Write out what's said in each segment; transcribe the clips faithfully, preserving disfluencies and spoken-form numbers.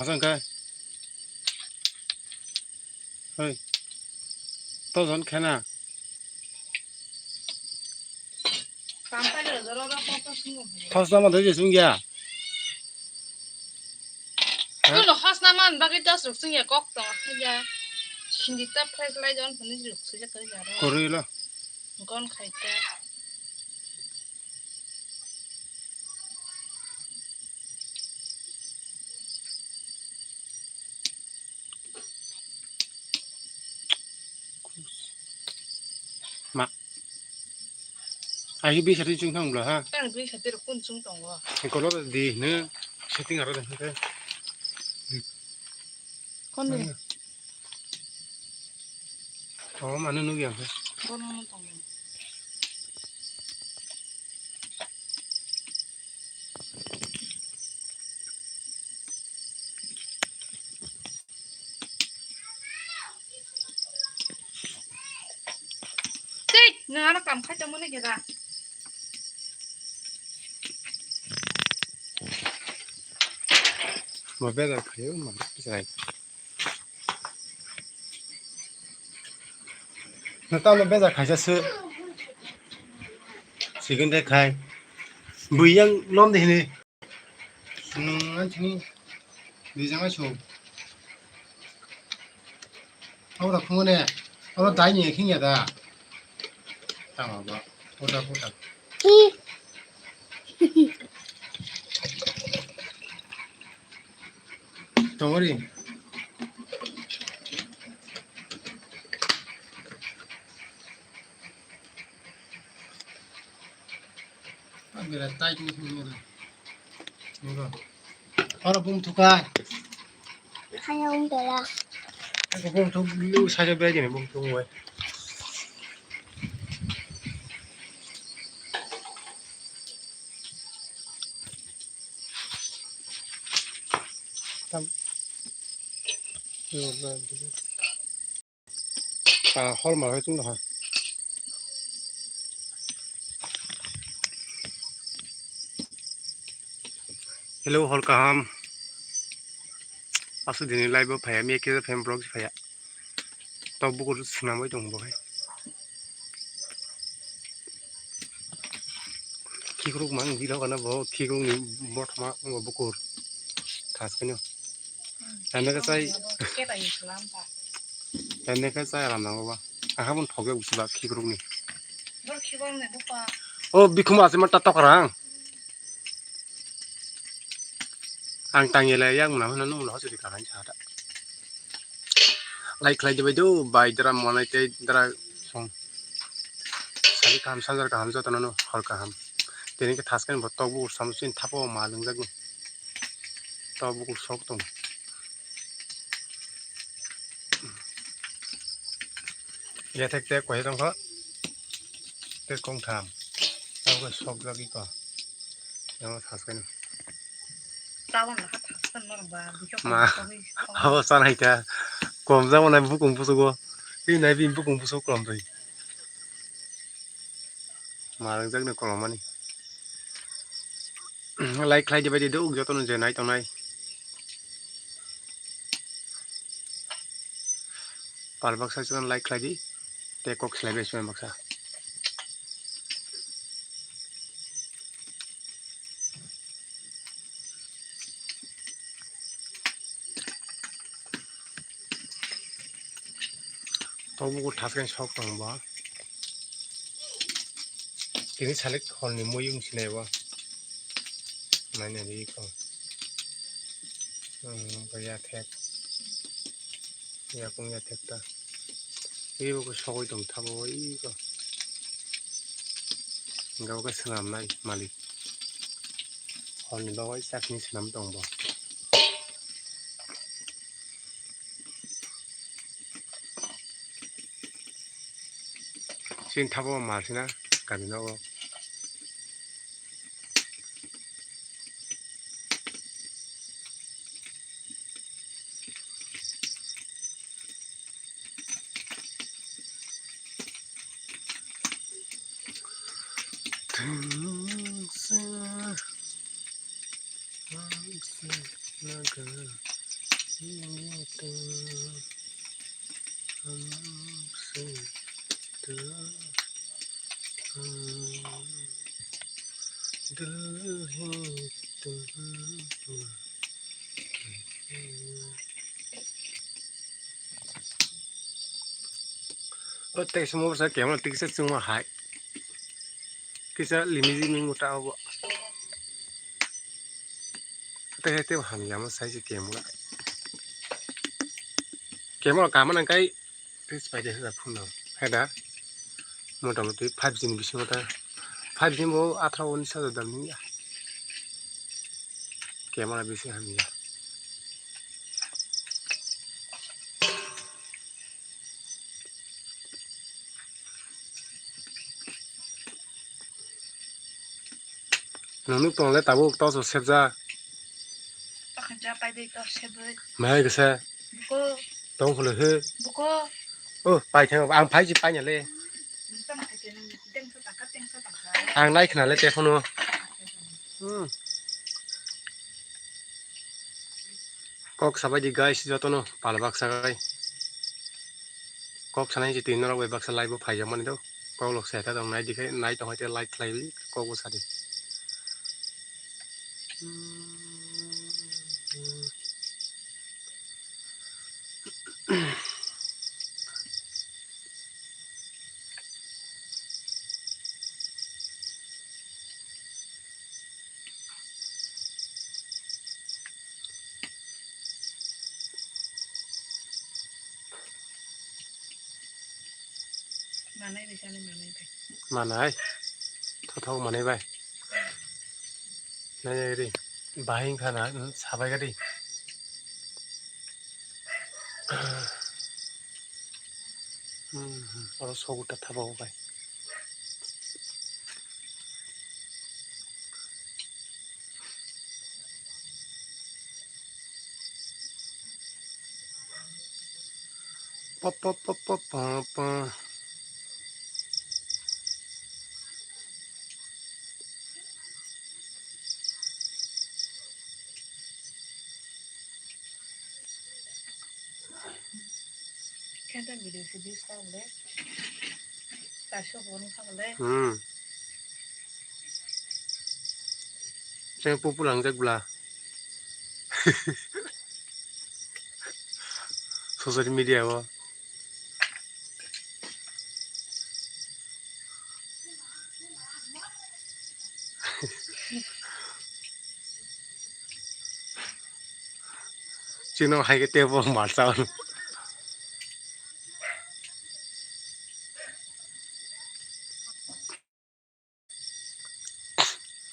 Asang kai. Hei. To jon khena. Thos nama doi jesung ya. Ha? Kuno hos nama bagwi das ruk sung ya kok to. Ya. Hindi ta fresh lai jon puni ruk sung ya to ya. Koroi lo. Gon khai ta. Ma. Ai bi setting chung thang bla ha. Tang bi setting kun chung tongo. Kolor di ne setting aro de. Kon de. Oh, manu nugya. Bono no tongo. Tei, nang ano kam khai tongmani geda. Mo beda khayo, mo beda. Tamo bejak khaisa se. Second de khai. Bui yang lom de hini. Nung an chini. Di jang ai chu. Ora khung ne. Ora dai ni khing ya da. Tamo ba. Ora puta. Tongori. Abira tai tu tu. Nuro. Oro bum thuka. Haya ung tela. Bum thuk lu saja bejini bum thuk wai. Tam. Ah, hol ma hai tung ha. Hello, hol kaham. Asu dini live o phaya, mi ekhe fan blog phaya. Tok bukur swnamwi tong bo hai. Khikruk mang di rok ano bo khikruk ni bothoma wngbo bukur. Thas khe no. Ene khe chai. Ene khe chai aram nango ba. Aha bun thok yok bisi ba khikruk ni. O bikhum ase ma ta tok rang. Ang tang yele yang muna hwnna nung hosidi kaham sa ta. Like khlai dibai do bai dara monai tei dara song. Sari kaham sanjar kaham jotono no hor kaham. Tini khe thas khe bo tok bukur samsini thapo ma lwngjak ni. Tok bukur sok tong. Yathek tek koi tong kho. Tek kong tham. Tok sok jagi ko. Yang thas khe. Tawan na kha thas kan nor ba, bujok ma. Abo sanai ta. Kom jabo na bukung busugo. Tei nai bini bukung busuk kom twi. Ma ringjak ni kolom mani. Like khlai dibai di do, joto no je nai tongnai. Pal baksa chikon like khlai di. Tei kok slai bai sima baksa. Tok bukur thas khe sok tong bo. Tini salik hol ni mui wng sinai bo. Naina di ko. Hmm, ko ya thek. Ya kung ya thek ta. Ebo khe sogwi tong thabo oi ko. Hingke bo khe swnamnai malik. Hol ni bagwi chakni swnam tong bo. Chini thabo mal sina kami nogo. Thangsa, thangsa naga. O tei se mo sa camera tei kisa chwngma hai. Kisa limiji ni muta obo. Tei hai tei hamya mo sai se camera. Camera kama nang kai tei pai de sa phone no. Hai da. Mota moti five G ni bisingo ta. Five G bo atharo unis hajar dam ni ya. Camera bisi hamya. Nwnwi tongle tabuk torch bo sebjak. Tokhan ja pai bai torch sebwi. Mai kisa. Buko. Tong kholo he. Buko. Oh, pai thang ang phai ji pai le. Tang khai teng teng sa tangka teng sa tangka. Ang nai khna le te phone. Hmm. Kok sabai di guys, jotono pal baksa gai. Kok sanai si tin norok bai baksa live bo phai jak mani do. Kok lok sai ta tong nai di khai, nai tong hai te like khlai di, kok bo sa di. Manai bai, chani manai bai. Manai. Thothok manai bai. Nai ri. Bahing khana, hmm, sabai gadi. Hmm, hmm, oro sogo ta thaba o bai. Pa, pa, pa, pa, pa, pa. Khe ta video se views kha le. Charso hwn kha le. Hmm. Cheng pupu langjak bla. Social media o. Chino hai ke tebo marsa.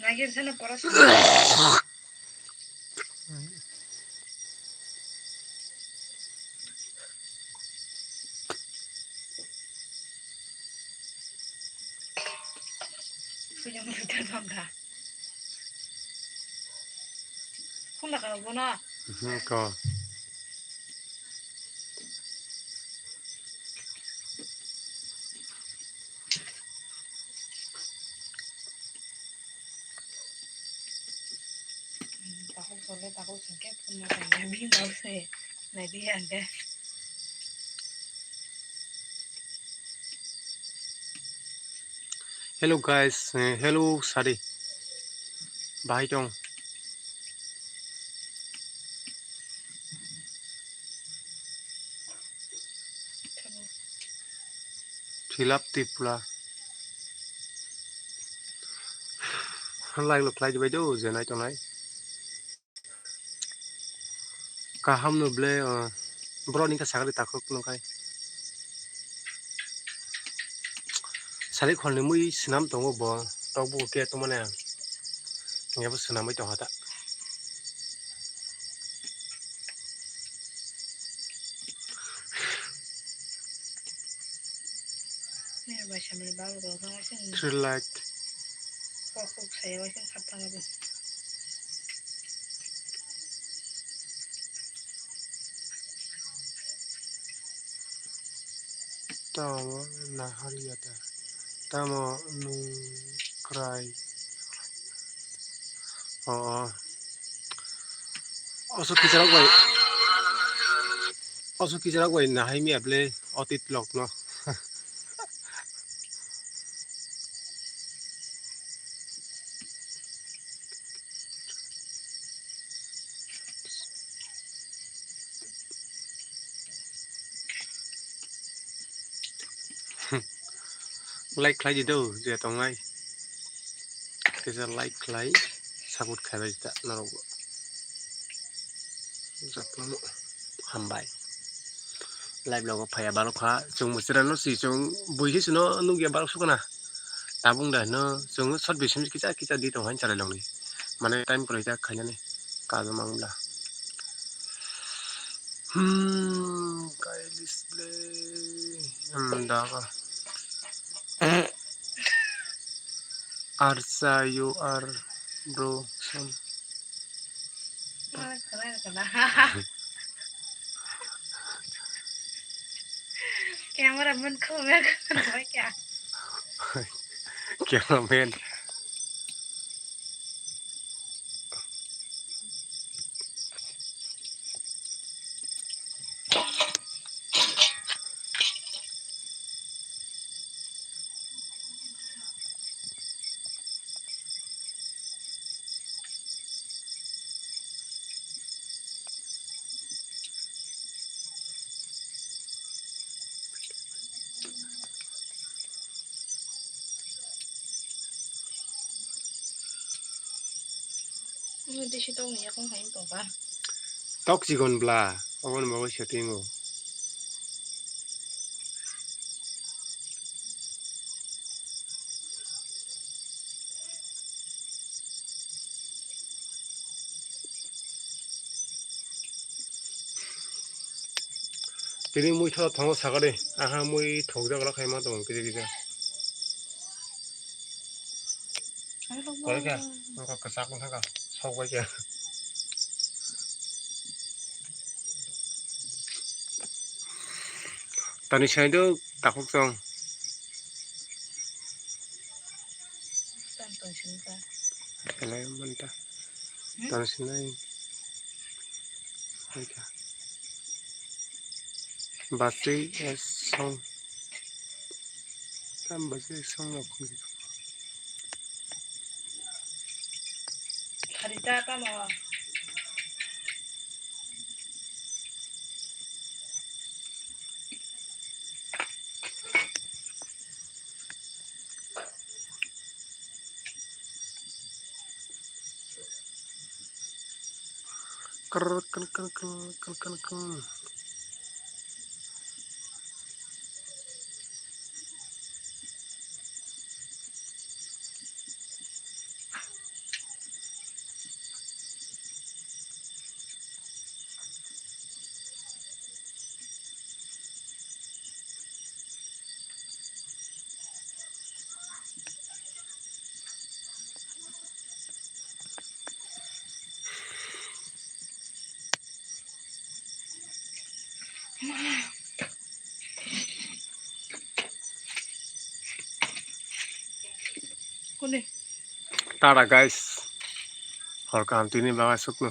Nagir sana pora. Suyang putar bangka. Khum da kano bono. Mhm, ko. Takhuk sole, takhuk songke phunuknai bini bagwi se naibi ang khe. Hello guys, eh, hello sadi. Bahai tong. Fill up Tripura. Like lo khlai dibai do, je nai tongnai. Kaham no ble, ah, bro ni ka sagri takhuk no khai. Sari khol ni mui swnam tongo bo, tok bo khe tongmani ang. Hingke bo swnamwi tongkha ta. Three lakh. Tamo nahar ya da. Tamo nung krai. Oh, oh. Oso kisa rok bai. Oso kijarak bai nahai miya ble otit lok no. Like khlai di do, je tongnai. Kisa like khlai, support khlai bai ta norok bo. Jotono hambai. Live logo phaiya barok kha, chwng mwchwrano si chwng buihi sino nukya barok sukana. Tabung da hino chwng short video kisa kisa di tong hain chalai longni. Mane time kwrwi ta khainani kajo mangla. Hmm, kailis le. Hmm, daga. Arsa, you are bro, son. Camera man khum ya khum ya. Cameraman. Ini di situ ni aku nggak itu kan. Tok chikon bla, obo ni bagwi setting o. Tini mui thoro thango sakani, aha mui thokjak rok hai ma tongo kisa kisa. Koi kha, wngkha kwchak wngkha kha, sok bai kha. Tani sai do takhuk chong. Tani sai do. Kele manta. Hmm? Tani sinai. Koi kha. Basi es song. Tam basi es song no khum. Harita tamo. Kr kr kr kr kr kr kr. Tata guys, hor kaham tini bagwi sukno.